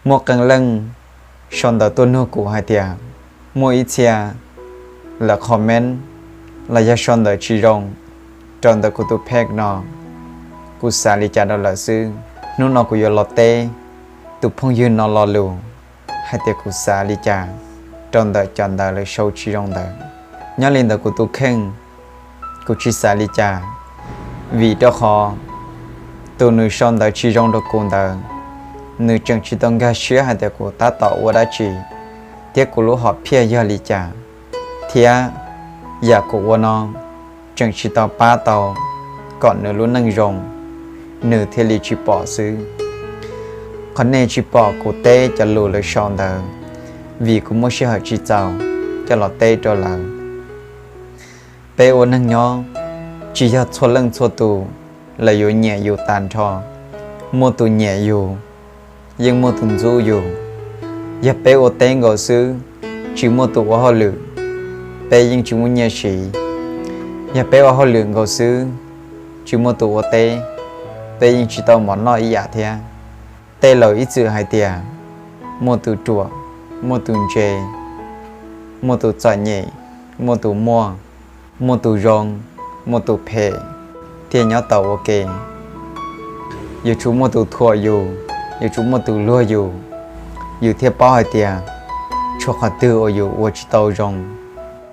Muaj qee leej sau ntawv tuaj nug kuv hais tias muaj ib txhia lawv comment los yog sau ntawv tsis zoo rau ntawm kuv tus page no, kuv xav li cas rau lawv xwb. Hnub no kuv yuav los teb tus phooj ywg no lo lus hais tias kuv xav li cas rau ntawm cov ntawv lawv sau tsis zoo ntawd. Nyob li ntawd kuv tus kheej, kuv tsis xav li cas, vim rau qhov tus nws sau ntawv tsis zoo rau kuv ntawd, nws tseem tsis tau nkag siab hais tias kuv tab tom ua dab tsi thiab kuv lub hom phiaj yog li cas, thiab yam kuv ua no tseem tsis tau pab tau kom nws lub neej zoo, nws thiaj li tsis pom xwb. Qhov nej tsis pom kuv teb cov lus lawv sau ntawd, vim kuv muaj sij hawm tsis txaus coj los teb rau lawv. Peb ua neeg nyob, tsis yog txhua leej txhua tus lawv yuav nyiam yus tas nrho. Muaj tus nyiam yus, yeej muaj tus ntxub yus. Yog peb ua teb nkaus xwb, tsis muaj tus ua hauj lwm, peb yeej tsis muaj nyiaj siv. Yog peb ua hauj lwm nkaus xwb, tsis muaj tus ua teb, peb yeej tsis tau mov noj ib yam thiab. Tej laus ib txwm hais tias muaj tus ruam, muaj tus ntse, muaj tus txom nyem, muaj tus muaj, muaj tus zoo, muaj tus phem, thiaj nyob tau ua ke. Yuav tsum muaj tus thuam yus, yuav tsum muaj tus luag yus, yus thiaj paub hais tias tshuav qhov twg uas yus ua tsis tau zoo,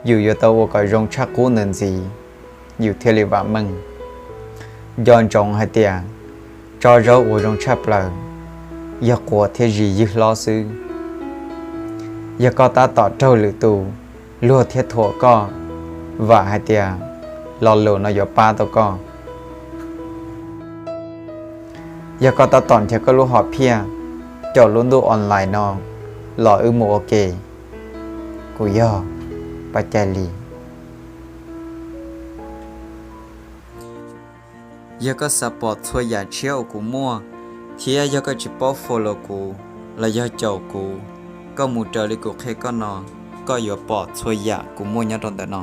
yus yuav tau ua kom zoo tshaj qub ntawd ntxiv, yus thiaj li vam meej. Nco ntsoov hais tias tsob zaub uas zoo tshaj plaws yog quav thiab zis ywg hlob xwb. Yog koj tab tom raug lwm tus luag thiab thuam koj, vam hais tias lo lus no yuav pab tau koj. Yog koj tab tom nrhiav koj lub hom phiaj caum lub ntuj online no los wb mus ua ke. Kuv yog Paj Cai Lis. Yog koj xav pom txhua yam tshiab uas kuv muaj, thiab yog koj tsis paub follow kuv los yog caum kuv, koj mus raws li kuv qhia koj no, koj yuav pom txhua yam kuv muaj nyob rau ntawm no.